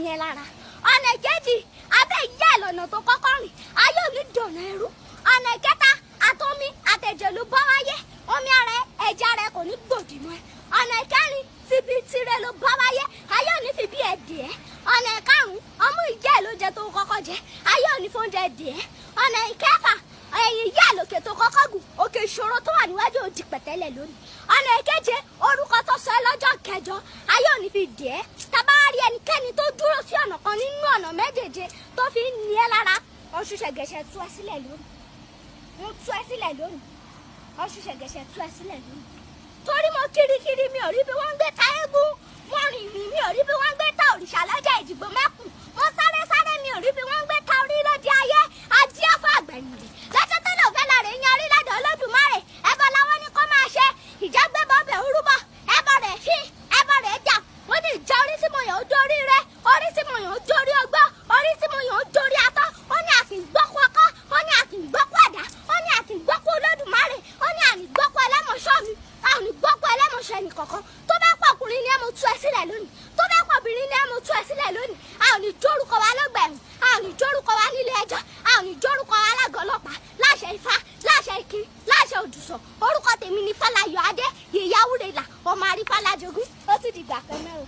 ní ẹ lára. Ọ̀nà kejì, abẹ́ ìyá ẹ̀ lọ́nà tó kọ́kọ́ rìn, ayé ò ní dọ̀nà ẹrú. Ọ̀nà kẹta, àtomi àtẹ̀jẹ̀ ló bọ́ wáyé, omi ara ẹ, ẹ̀jẹ̀ ara ẹ kò ní gbòdì mọ́ ẹ. Ọ̀nà ìkẹrin, tìbí tirẹ̀ ló bá wáyé, ayé ò ní fi bí ẹ dì ẹ́. Ọ̀nà ìkarùn-ún, ọmú ìyá ẹ̀ ló jẹ tó kọ́kọ́ jẹ, ayé ò ní fóúnjẹ dì ẹ́. Ọ̀nà ìkẹfà, ẹ̀yìn ìyá ẹ̀ lòkè tó kọ́kọ́ gùn, òkè ìṣòro tó wà níwájú ò di pẹ̀tẹ́lẹ̀ lónìí. Ọ̀nà ìkeje, orúkọ tó sọ ẹ́ lọ́jọ́ kẹjọ, ayé ò ní fi dì ẹ́. Tá bá rí ẹnikẹ́ni tó dúró sí ọ̀nà kan nínú ọ̀nà méjèèje tó fi ń ní ẹ́ lára, Ọ̀ṣun ṣẹ̀gẹ̀ṣẹ̀ tú ẹ sílẹ̀ lónìí. Mo tú ẹ sílẹ̀ lónìí. Ọ̀ṣun ṣẹ̀gẹ̀ṣẹ̀ tú ẹ sílẹ̀ lónìí. Torí mo kirikiri, mi ò rí bí wọ́n ń gbé ta eégún. Mo rìn rìn, mi ò rí bí wọ́n ń gbé ta òrìṣà lọ́jà Ìjìgbò mẹ́kùn. Mo sáré sáré, mi ò rí bí wọ́n ń gbé ta orí lóde ayé. Ajé ọ̀fọ̀ àgbẹ̀yìn lọ́jọ́ tó lò fẹ́ lọ rè yan orí lọ́dọ̀ Olódùmarè. Ẹbọ làwọn ní kó máa ṣe ìjẹ́gbẹ́bọ bẹ̀ orúbọ, ẹbọ rẹ̀ fi ẹbọ rẹ̀ jà. Wọ́n ní ìjà orí tí mo yàn ó dórí rẹ, orí tí mo yàn ó dórí ọgbọ́, orí tí mo yàn ó dórí atọ́. Ó ní àkì ń gbọ́kú ọkọ́, ó ní àkì ń gbọ́kú àdá, ó ní àkì ń gbọ́kú Olódùmarè, ó ní àní gbọ́kú ẹlẹ́mọ̀ṣọ́ mi, àní gbọ́kú ẹlẹ́mọ̀ṣọ́ ẹnì kọ̀ọ̀kan. Tó bá pọ̀ ọkùnrin ni ẹ mo tú ẹ sílẹ̀ lónìí, tó bá pọ̀ obìnrin ni ẹ mo tú ẹ sílẹ̀ lónìí. A ò ní jórúkọ wa lọ́gbà ẹ̀wọ̀n, a ò ní jórúkọ wa nílé ẹjọ́, a ò ní jórúkọ wa lágọ̀ọ́ ọlọ́pàá. Láṣẹ Ifá, láṣẹ Ikin, láṣẹ Òdùsọ̀. Orúkọ tèmi ni Fọláyọ̀ Adé, Yèyé Awúrẹ́là, ọmọ Arífálájogún. Ó tún dìgbà kan náà o.